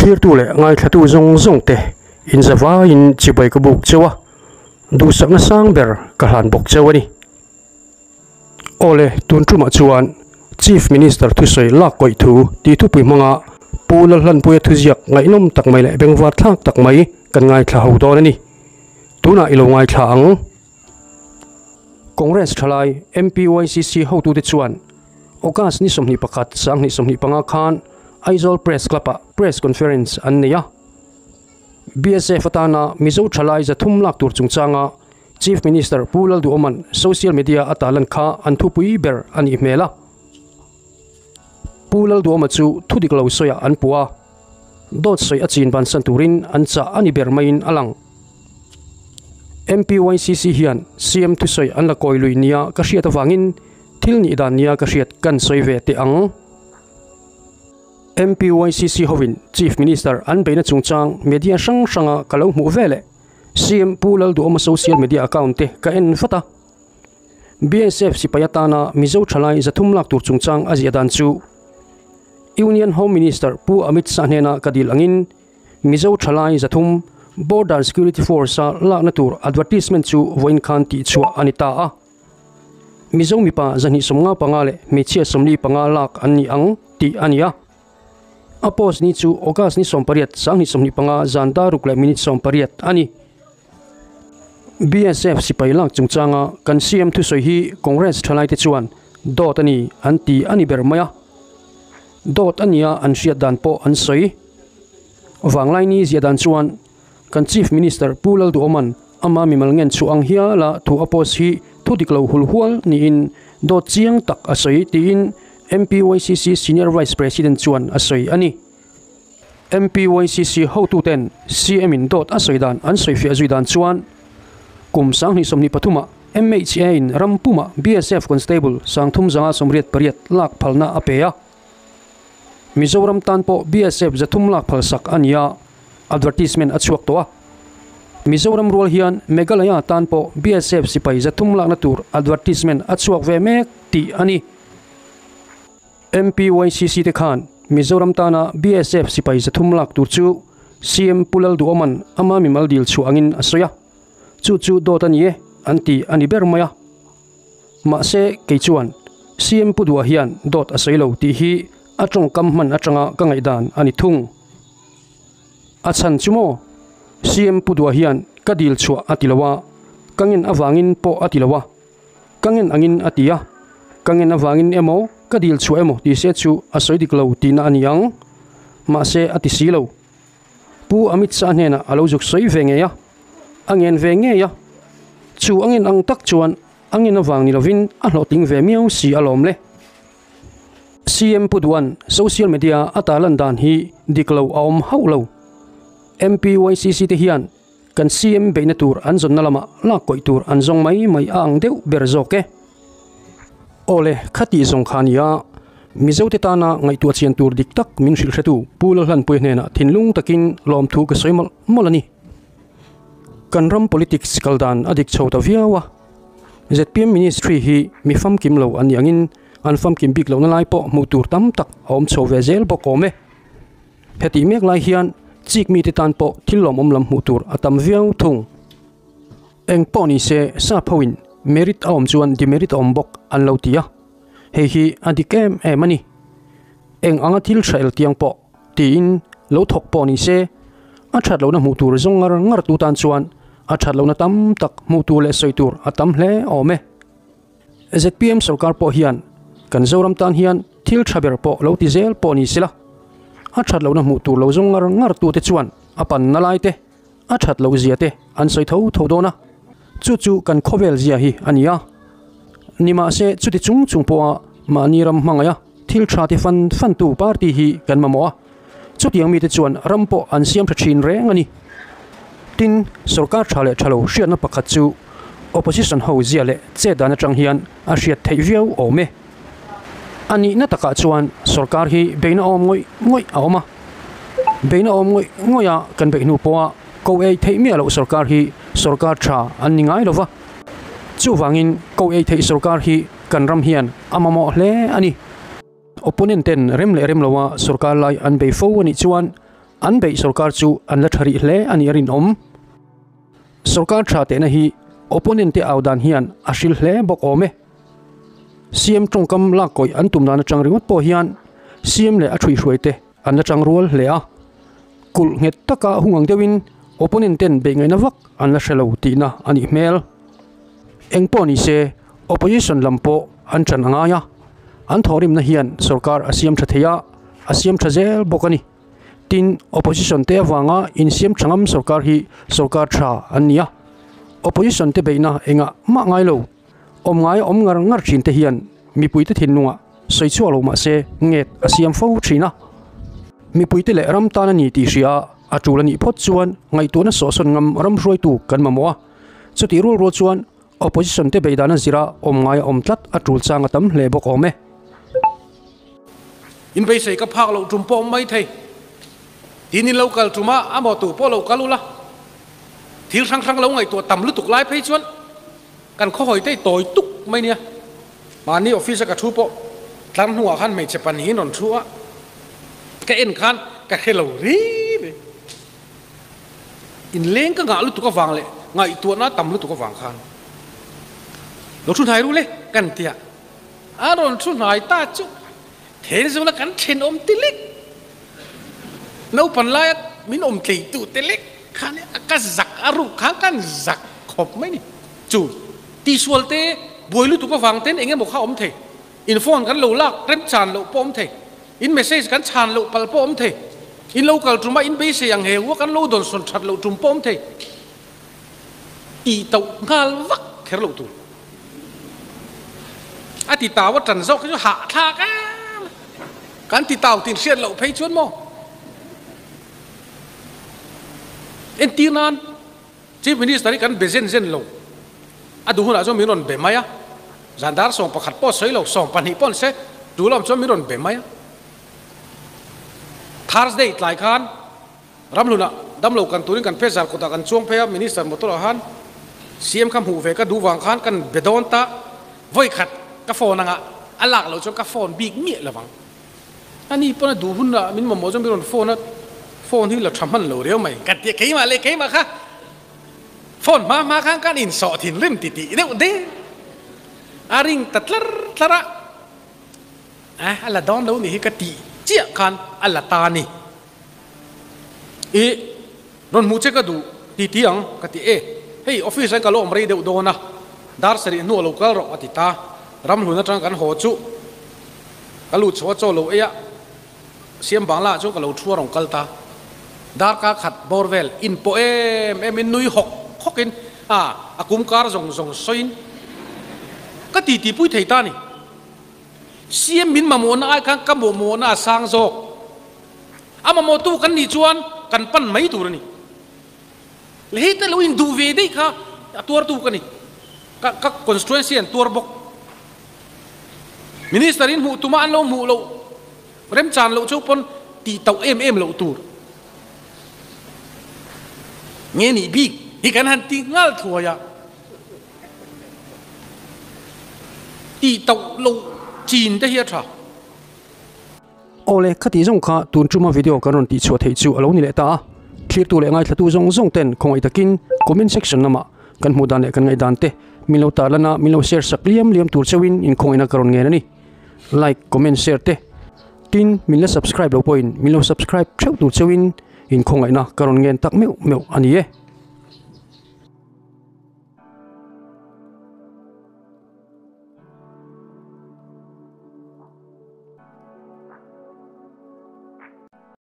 Thlirtu leh ngaithlatu zawng zawng te inzavaiin chibai ka buk cheu a, duhsakna sang ber ka hlan bawk cheu a ni. Awle, tun tumah chuan Chief Minister thusawi lak kawih thu tih thupui hmanga Pu Lalhlanpuia thuziak ngaihnawm tak mai leh bengvar thlak tak mai kan ngaithla ho dawn a ni. Tunah i lo ngaithla ang. Congress thalai MPYCC hotute chuan August ni 21 2025 khan Aizawl Press Club-ah Press Conference an nei a. BSF atana Mizo thalai 300 lak tur chungchanga Chief Minister Pu Lalduhoma'n social media a tarlan kha an thupui ber a nih hmel a. Pu Lalduhoma chu thu dik lo sawiah an puh a, dawt sawi a chin bansan turin an chah a ni ber maiin a lang. MPYCC hian CM thusawi an la kawi lui nia ka hriat avangin thil nih dan nia ka hriat kan sawi ve teh ang. MPYCC hovin Chief Minister an beihna chungchang media hrang hranga ka lo hmuh veleh CM Pu Lalduhoma social media account te ka en vat a. BSF sipai atana Mizo thalai 300 lak tur chungchang a ziah dan chu Union Home Minister Pu Amit Shah hnena ka dil angin Mizo thalai 300 Border Security Force-a lakna tur advertisement chu vawiin khan tihchhuah a ni ta a. Mizo mipa 255 leh hmeichhia 45 lak an ni ang tih a ni a. A post ni chu August ni 18 2025 zan dar ruk leh minute 18 a ni. BSF sipai lak chungchanga kan CM thusawi hi Congress thalaite chuan dawt a ni an ti a ni ber mai a. Dawt a nia an hriat dan pawh an sawi. Vanglai ni ziah dan chuan kan Chief Minister Pu Lalduhoma'n ama mimal ngen chhuah ang hiala thu a post hi thu dik lo hul hual niin dawt chiang tak a sawi tiin MPYCC Senior Vice President chuan a sawi a ni. MPYCC hotuten CM in dawt a sawi dan an sawi fiah zui dan chuan kum 2023 ah MHA in ram puma BSF Constable 3588 lak phalna a pe a. Mizoram tan pawh BSF 300 lak phal sak a ni a, advertisement a chhuak tawh a. Mizoram rual hian Meghalaya tan pawh BSF sipai 300 lakna tur advertisement a chhuak ve mek tih a ni. MPYCC te khan Mizoram tana BSF sipai 300 lak tur chu CM Pu Lalduhoma'n ama mimal dil chhuah angin a sawi a. Chu chu dawt a ni e an ti a ni ber mai a. Mahse kei chuan CM Pu Duha hian dawt a sawi lo tih hi a tawngkam hman atanga ka ngaihdan a ni thung. A chhan chu maw CM Pu Duha hian ka dil chhuah a ti lo a, ka ngen avangin pawh a ti lo a. Ka ngen angin a ti a, ka ngen avangin emaw ka dil chhuah emaw tih se chu a sawi dik lo tihna a ni ang. Mahse a ti si lo. Pu Amit Shah hnenah a lo zuk sawi ve ngei a, a ngen ve ngei a. Chu a ngen ang tak chuan a ngen avang ni lovin a hlawhtling ve miau si alawm le. CM Pu Duan social media a tarlan dan hi dik lo a awm hauh lo. MPYCC te hian kan CM beihna tur an zawnna lamah lak kawih tur an zawng mai mai a ang deuh ber zawk e. Awle, khatih zawng kha a ni a, Mizote tana ngaihtuah chian tur dik tak min hrilh hretu Pu Lalhlanpuia hnenah thinlung takin lawmthu ka sawi mawlh mawlh a ni. Kan ram politics kal dan a dik chho ta viau a, zpm ministry hi mi famkim lo an nih angin an famkim bik lohna lai pawh hmuh tur tam tak a awm chho ve zel bawk awm e. Hetih mek lai hian chik mite tan pawh thil lawmawm lam hmuh tur a tam viau thung. Eng pawh ni se sap hoin merit a awm chuan demerit a awm bawk an lo ti a, hei hi a dik em em a ni. Eng anga thil tha el tiang pawh tiin lo thawk pawh ni se a that lohna hmuh tur zawng ngar ngar tu tan chuan a that lohna tam tak hmuh tur leh sawi tur a tam hle awm e. Zpm sorkar pawh hian kan Zoram tan hian thil tha ber pawh lo ti zel pawh ni sela, a that lohna hmuh tur lo zawng ngar ngar tute chuan a panna lai te, a that loh zia te an sawi tho tho dawn a. Chu chu kan khawvel zia hi a ni a. Nimahse chuti chung chung pawha mahni ram hmangaih a thil tha ti fan fan tu party hi kan mamawh a. Chutiang mite chuan ram pawh an siam tha thin reng a ni. Tin, sorkar tha leh tha lo hriatna pakhat chu opposition ho zia leh chet dan atang hian a hriat theih viau awm e. A nihna takah chuan sorkar hi beihna awm ngawih ngawih a awm a. Beihna awm ngawih ngawih a kan beih hnu pawha ko ei theih miah loh sorkar hi sorkar tha an ni ngai lova. Chuvangin ko ei theih sorkar hi kan ram hian a mamawh hle a ni. Opponent ten rem leh rem loa sorkar lai an bei fo a nih chuan An beih sorkar chu an la tha rih hle a nih a rinawm. Sorkar tha tehna hi opponent te au dan hian a hril hle bawk awm e. CM tawngkam lak kawih an tum dan atang ringawt pawh hian CM leh a thuihhruai te an la tang rual hle a. Kulh nghet taka hung ang deuhin opponent ten beih ngaihna vak an la hre lo tihna a nih hmel. Eng pawh ni se opposition lam pawh an ṭan a ngai a, an thawhrimna hian sorkar a siam ṭha thei a, a siam ṭha zel bawk a ni. Tin, opposition te avanga insiam ṭha ngam sorkar hi sorkar ṭha an ni a, opposition te beihna engah mah ngai lo, awm ngai awm ngar ngar ṭhin te hian mipuite thinlungah sawi chhuak lo mah se nget a siam fo ṭhin a. Mipuite leh ram tan a ni tih hria a ṭul a nih phawt chuan ngaihtuahna sawhsawn ngam ram hruaitu kan mamawh a, chutih rual rual chuan Opposition te beidana zira awm ngai a awm tlat a tul chang a tam hle bawk awm e. In beisei ka phak loh tum pawh awm mai thei. Tin in lo kal tum a, a maw tu pawh lo kal ula. Thil hrang hrang lo ngaihtuah tam lutuk lai phei chuan kan khawhawi te tawi tuk mai nia. Mahni office a ka thu pawh tlar hnuah khan hmeichhe pahnihin rawn thu a, ka en khan ka hre lo ri ri. Inleng ka ngah lutuk avang leh ngaihtuahna tam lutuk avang khan lo thu hnai ru le kan tia a rawn thu hnai ta chu then zula kan thenawm ti lek naupan laia min awm tlei tu te lek khan ka zak a ruk khan kan zak khawp mai ni chu tihsual te buai lutuk avang ten eng emaw kha awm thei in phone kan lo lak remchan loh pawh awm thei. In message kan chhan loh palh pawh awm thei. In lo kal tum a, in beisei ang he ua kan lo dawn sawn that loh tum pawh awm thei. Tih tauh nghal vak kher loh tur. A ti tau a tan zawk hi chu hahthlak em a. Kan ti tau tin hriat loh phei chuan maw? Entir nan Chief Minister hi kan be zen zen lo. A duh hunah chuan min rawn be mai a. Zan dar 11 pawh sawi lo, 12 pawh an se, tu lam chuan min rawn be mai a. Thursday tlai khan Ramhlunah damlo kan turin kan phei zar kawtah kan chuang phei a, Minister motor ah khan CM kha hmuh ve ka duh vang khan kan be dawn ta, vawi khat ka phone anga a lak loh chuan ka phone bik miah lo vang. Ani pawn a duh hunah min mamawh chuan min rawn phone a, phone hi la tha hman lo riau mai ka ti a, keimah leh keimah kha Phone hma hma khan kan insawh thinrim ti tih deuh deuh a ring ta tlar tlar a, eh a la dawn lo nih hi ka tih chiah khan a la ta ni. I rawn hmuh che ka duh ti ti ang ka ti e, hei office ah ka lo awm rei deuh dawn a, dar sarih hnuah lo kal rawh a ti ta, ramhlun atang kan haw chu ka lut chho a chaw lo ei a, Siam bangla ah chuan ka lo thu a rawn kal ta. Darkar khat bawr vel in pawh em em in nui hawk hawk in a a kum kar zawng zawng sawi in ka ti ti pui thei ta ni. Siam min mamawhna ai khan ka mamawhna a sang zawk. A mamawhtu kan nih chuan kan pan mai tur a ni. Le hei te lo in duh ve daih kha a tuartu ka ni. Ka ka constituency an tuar bawk. Minister in hmuh tuma an lo hmuh loh remchan loh chu pawn tih tauh em em loh tur nge nih bik hi kan han ti nghal thuai a, tih tauh loh chin te hi a tha. Awle, khati zawng kha tun tuma video kan rawn tihchhuah theih chu a lo ni leh ta a, thlirtu leh ngaithlatu zawng zawng ten khawngaih takin comment section lamah kan hmuh dan leh kan ngaihdan te min lo tarlan a, min lo share sak liam liam tur cheuhin inkhawngaihna ka rawn ngen a ni. Like, comment, share te tin min la subscribe lo pawhin min lo subscribe theuh tur cheuhin inkhawngaihna ka rawn ngen tak meuh meuh a ni e.